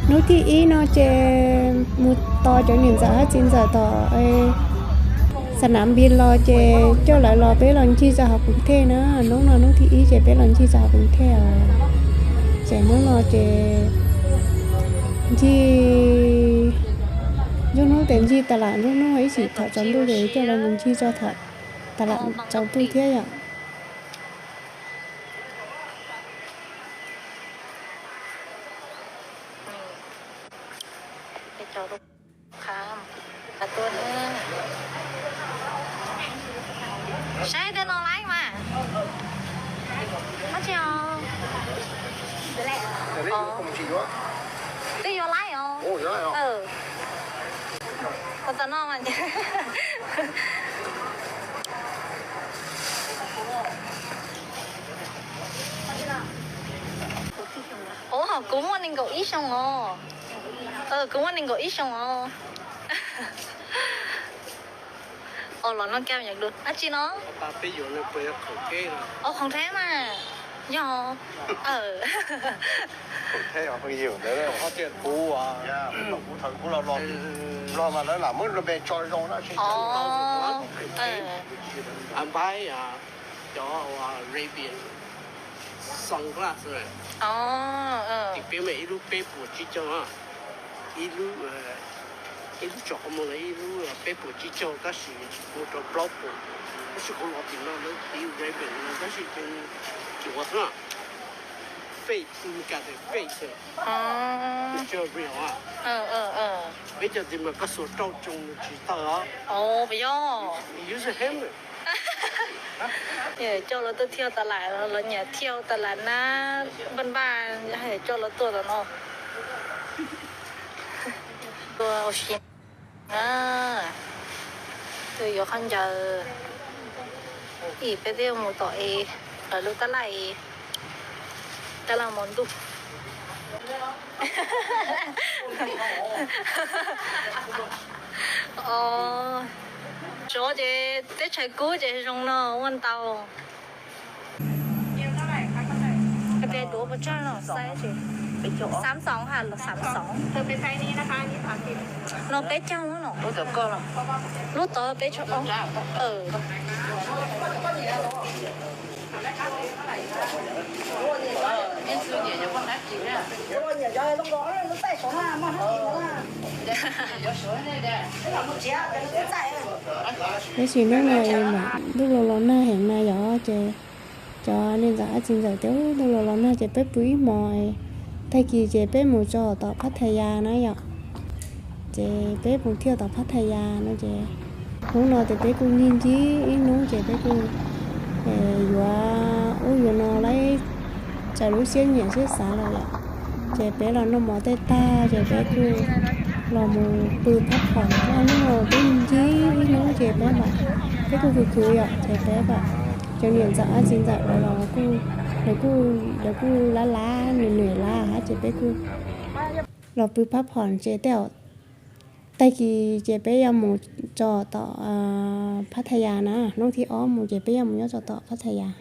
Hnub thib ib no ces mus tos cov niam ntxawm hab txiv ntxawm tom xa nam npis los ces coj lawv los peb los ncig txog hauv Koos Thej na. Hnub no hnub thib ib ces peb los ncig txog hauv Koos Thej os. Ces hnub no ces ncig, nruab hnub tes ncig tas lam nruab hnub ib txhis thaum tsaus ntuj ces coj lawv mus ncig txog thaum tas lam tsaus ntuj thiab yom. Saib tej no laib mas. Dab tsi os? Twb yuav laib os. Ua tom no mas. Ua, kuv muaj nees nkaum ib xyoo os. Kuv muaj nees nkaum ib xyoo os. Os, los noj kab yam dua dab tsi no? Os, Khoom Theb mas. Yog. Os, Arabian sunglass. Tim peb mas ib lub peb puas tsib caug, ib lub, ib lub tsom qhov muag ntawd ib lub peb puas tsib caug tab sis mus rau plaub puas. Tab sis kuv los tim no lawv tiv Ray-Ban no tab sis ces cuav xwb na. Fake, cas tias fake xwb, tsis real. Peb cov tim mas koj xuas rau tsoo tsis tawg os. Yog coj lawv tuaj thiaj tas lam, lawv nyiam thiaj tas lam na, npaj npaj coj lawv tuaj tom no. Ua si, tus yuav khaub ncaws, ib peb twb mus tom es lawv lub tab laj, tab laj hmo ntuj. Os, tsov ces teb chaws kub ces zoo no ua ntau. Xav xoov ha los xav xoov. No peb caug no. Lub tod peb caug. Tab sis hnub no es mam ntuj los los nag heev na yom, ces cov niam ntxawm hab txiv ntxawm tias ntuj los los nag ces peb pw ib hmos, tag kis ces peb mus tso tom Phab Thas Yas na yom. Ces peb mus thiaj tom Phab Thas Yas no ces hnub no ces peb kuj ncig ncig ib hnub ces peb kuj yuav ub yuav no laib, txaus lub siab nyiam siab xav lawm yom. Ces peb los noj mov tej tag ces peb kuj los mus pw phab phom, hnub no peb ncig ib hnub ces peb mam, peb kuj khwv khwv yom, ces peb mam, cov niam ntxawm hab txiv ntxawm lawv los kuj, lawv kuj lab lab nws nws lab hab ces peb kuj los pw phab phom ces tej, tag kis ces peb yuav mus tso tom Phab Thas Yas na, hnub thib ob mus ces peb yuav mus nyob tso tom Phab Thas Yas.